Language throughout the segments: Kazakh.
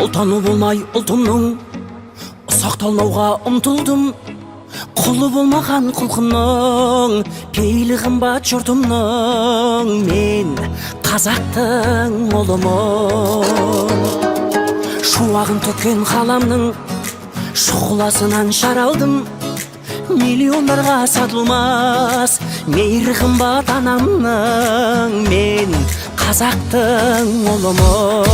Ұлтаны болмай ұлтымның ұсақталмауға ұмтылдым. Құлы болмаған құлқынның, пейілі қымбат жұртымның. Мен қазақтың ұлымын. Шуағын төккен қаламның шұғыласынан жаралдым. Миллиондарға сатылмас мейірі қымбат анамның. Мен қазақтың ұлымын.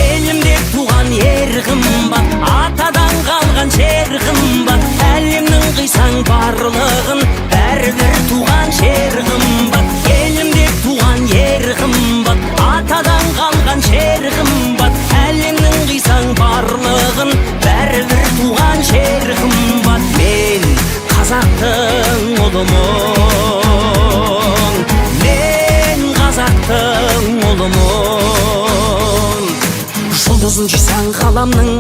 Елімде туған ер қымбат, атадан қалған жер қымбат. Әлемнің қисаң барлығын, бәрібір туған жер қымбат. Елімде туған ер қымбат, атадан қалған жер қымбат. Әлемнің қисаң барлығын, бәрібір туған жер қымбат. Мен қазақтың ұлымын. Мен қазақтың ұлымын. Жұлдызын жисаң ғаламның,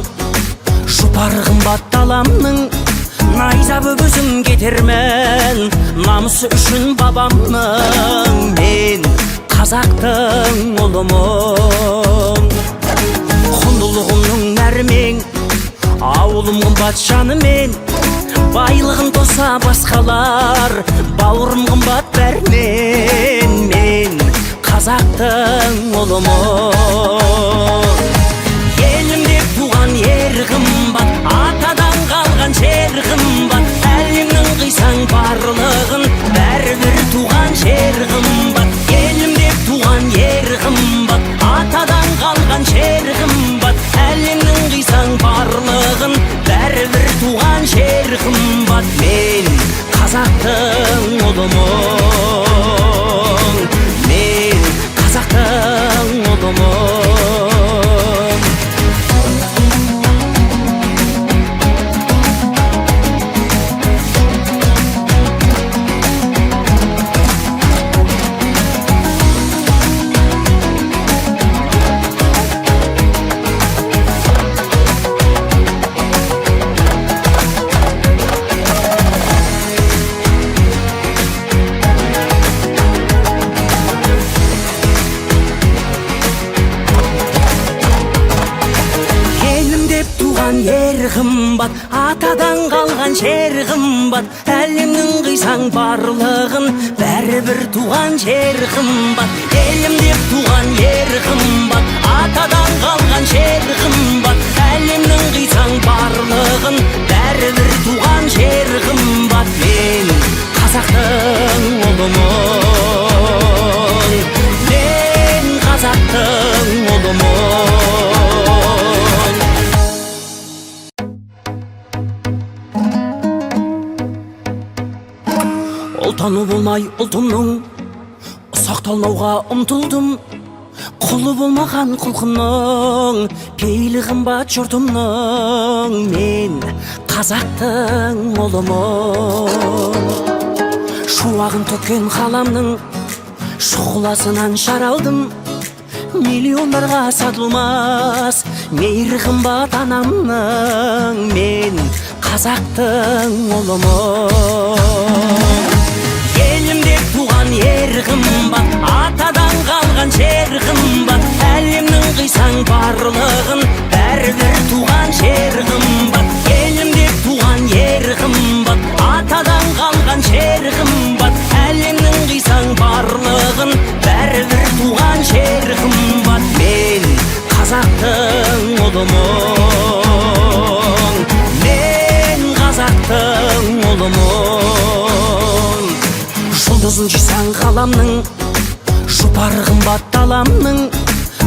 жұпары қымбат даламның. Найза боп өзім кетермін намысы үшін бабамның. Мен қазақтың ұлымын. Құндылығымның нәрімен, ауылым қымбат жанымен. Байлығын тоса басқалар, бауырым қымбат бәрінен. Мен қазақтың ұлымын. Елімде туған ер қымбат, атадан қалған жер қымбат. Әлемнің қисаң барлығын, бәрібір туған жер қымбат. Елімде туған ер қымбат, атадан қалған жер қымбат. Әлемнің қисаң барлығын, бәрібір туған жер қымбат. Мен қазақтың ұлымын. Мен қазақтың ұлымын. Елім деп туған ер қымбат, атадан қалған жер қымбат. Әлемнің қисаң барлығын, бәрібір туған жер қымбат. Елім деп туған ер қымбат, атадан қалған жер қымбат. Әлемнің қисаң барлығын, бәрібір туған жер қымбат. Мен қазақтың ұлымын. Мен қазақтың ұлымын. Ұлтаны болмай ұлтымның ұсақталмауға ұмтылдым. Құлы болмаған құлқынның, пейілі қымбат жұртымның. Мен қазақтың ұлымын. Шуағын төккен қаламның шұғыласынан жаралдым. Миллиондарға сатылмас мейірі қымбат анамның. Мен қазақтың ұлымын. Елімде туған ер қымбат, атадан қалған жер қымбат. Әлемнің қисаң барлығын, бәрібір туған жер қымбат. Елімде туған ер қымбат, атадан қалған жер қымбат. Әлемнің қисаң барлығын, бәрібір туған жер қымбат. Мен қазақтың ұлымын. Мен қазақтың ұлымын. Жұлдызын жисаң ғаламның, жұпары қымбат даламның.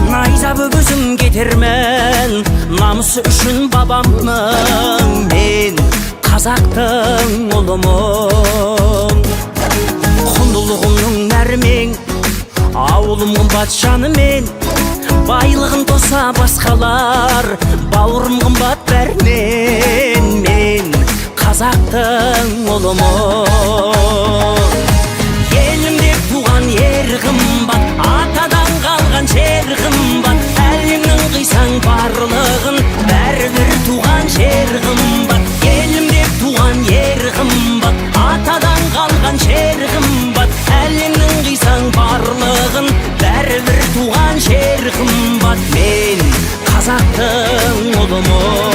Найза боп өзім кетермін намысы үшін бабамның. Мен қазақтың ұлымын. Құндылығымның нәрімен, ауылым қымбат жанымен. Байлығын тоса басқалар, бауырым қымбат бәрінен. Мен қазақтың ұлымын. Елімде туған ер қымбат, атадан қалған жер қымбат. Әлемнің қисаң барлығын, бәрібір туған жер қымбат. Елімде туған ер қымбат, атадан қалған жер қымбат. Әлемнің қисаң барлығын, бәрібір туған жер қымбат. Мен ұлтымыз.